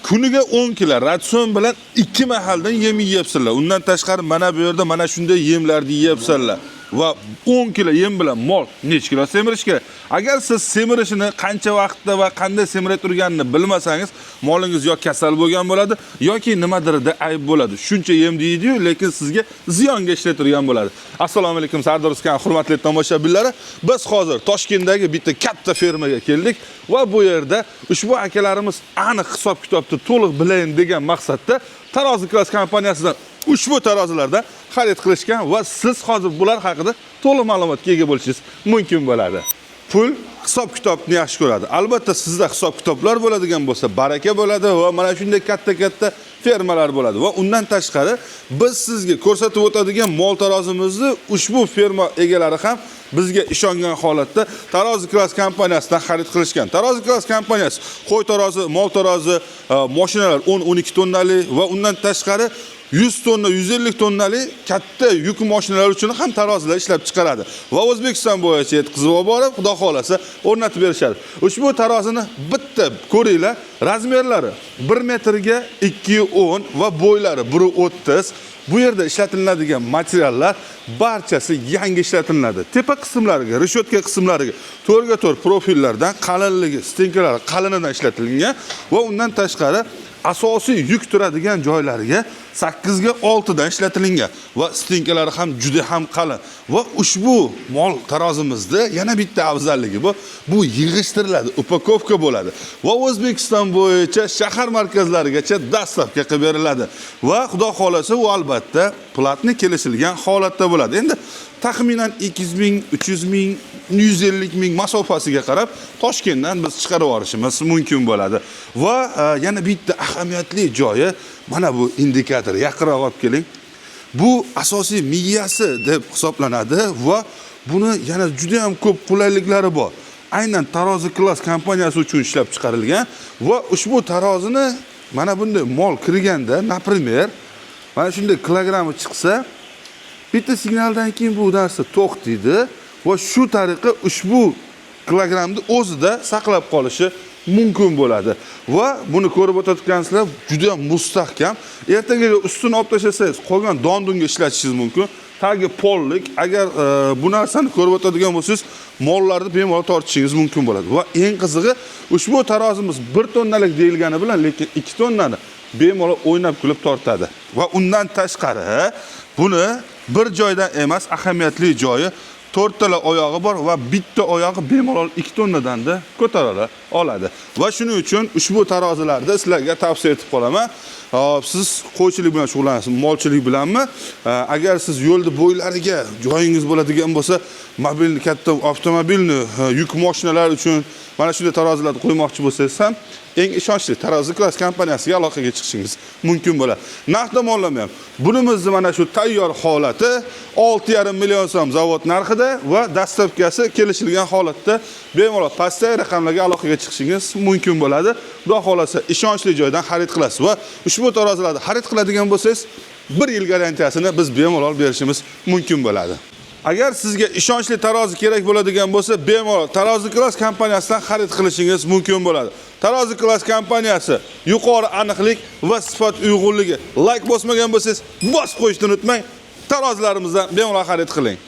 Kuniga 10 kilo ratsion bilan 2 mahaldan yem yeyapsizlar. Undan tashqari mana bu yerda mana shunday yemlarni yeyapsizlar. Va 10 kilo yem bilan mol necha kilo semirish kerak? Agar siz semirishini qancha vaqtda va qanday semirib turganini bilmasangiz, molingiz yo kasal bo'lgan bo'ladi, yoki nimadirda ayb bo'ladi. Shuncha yem deydi-yu, lekin sizga ziyonga ishlatilgan bo'ladi. Assalomu alaykum, Sardor Uskan hurmatli tomoshabinlari. Biz hozir Toshkentdagi bitta katta fermaga keldik va bu yerda ushbu akalarimiz aniq hisob-kitobni to'liq bilayin degan maqsadda Tarozi Class kompaniyasidan ushbu tarozilardan xarid qilishgan va siz hozir bular haqida to'liq ma'lumotga ega bo'lishingiz mumkin bo'ladi. Pul hisob-kitobni yaxshi ko'radi. Albatta, sizda hisob-kitoblar bo'ladigan bo'lsa, baraka bo'ladi va mana shunday katta-katta fermalar bo'ladi. Va undan tashqari biz sizga ko'rsatib o'tadigan mol tarozimizni ushbu ferma egalari ham bizga ishongan holatda Tarozi Class kompaniyasidan xarid qilishgan. Tarozi Class kompaniyasi qo'y tarozi, mol tarozi, mashinalar 10-12 tonnali va undan tashqari 100 tonna, 150 tonnali katta yuk mashinalar uchun ham tarozilar ishlab chiqaradi va O'zbekiston bo'yicha yetkazib olib borib, xudo xolasa, o'rnatib berishadi. Ushbu tarozini bitta ko'ringlar, razmerlari 1 metrga 2.10 va bo'ylari 1.30. Bu yerda ishlatiladigan materiallar barchasi yangi ishlatiladi. Tepa qismlariga, reshotka qismlariga 4 ga 4 profillardan qalinligi, стенка lari qalinidan ishlatilgan va undan tashqari asosiy yuk turadigan joylariga 8 ga 6 dan ishlatilgan va стенка lari ham juda ham qalin. Va ushbu mol tarozimizda yana bitta afzalligi bu yig'ishtiriladi, упаковка bo'ladi va O'zbekiston bo'yicha shahar markazlarigacha доставка qilib beriladi va xudo xolasa, u albatta платный kelishilgan holatda bo'ladi. Endi taxminan 200 ming, 300 ming, 150 ming masofasiga qarab Toshkentdan biz chiqarib yuborishimiz mumkin bo'ladi. Va yana bitta ahamiyatli joyi mana bu indikator. Yaqinroq olib keling. Bu asosiy miyasi deb hisoblanadi va buni yana juda ham ko'p qulayliklari bor. Aynan Tarozi Class kompaniyasi uchun ishlab chiqarilgan va ushbu tarozini mana bunday mol kirganda, например, mana shunday kilogrammi chiqsa, bitta signaldan keyin bu narsa to'xtaydi va shu tariqa ushbu kilogrammni o'zida saqlab qolishi mumkin bo'ladi. Va buni ko'rib o'tayotgansizlar, juda ham mustahkam. Ertaga ustini olib tashlasangiz, qolgan dondunga ishlatishingiz mumkin. Tagi pollik. Agar bu narsani ko'rib o'tadigan bo'lsangiz, mollarni bemalol tortishingiz mumkin bo'ladi. Va eng qizig'i, ushbu tarozimiz 1 tonnalik deyilgani bilan, lekin 2 tonnani bemalol o'ynab kulib tortadi. Va undan tashqari buni bir joydan emas, ahamiyatli joyi, to'rttala oyog'i bor va bitta oyog'i bemalol 2 tonnadan da ko'tara oladi. Va shuning uchun ushbu tarozilarni sizlarga tavsiya etib qolaman. Hop, siz qo'ychilik bilan shug'ullanasiz, molchilik bilanmi? Agar siz yo'lni bo'ylariga joyingiz bo'ladigan bo'lsa, mobilni, katta avtomobilni, yuk mashinalar uchun mana shunday tarozilarni qo'ymoqchi bo'lsangiz ham, eng ishonchli Tarozi Class kompaniyasiga aloqaga chiqishingiz mumkin bo'ladi. Narx tomonlama ham bunimizni mana shu tayyor holati 6,5 million so'm zavod narxida va доставка si kelishilgan holatda bemalol pastdagi raqamlarga aloqaga chiqishingiz mumkin bo'ladi. Xudo xolasa, ishonchli joydan xarid qilasiz va ushbu tarozilarni xarid qiladigan bo'lsangiz, 1 yil garantiyasini biz bemalol berishimiz mumkin bo'ladi. Agar sizga ishonchli tarozi kerak bo'ladigan bo'lsa, bemalol Tarozi Class kompaniyasidan xarid qilishingiz mumkin bo'ladi. Tarozi Class kompaniyasi yuqori aniqlik va sifat uyg'unligi. Like bosmagan bo'lsangiz, bosib qo'yishni unutmang. Tarozilarimizdan bemalol xarid qiling.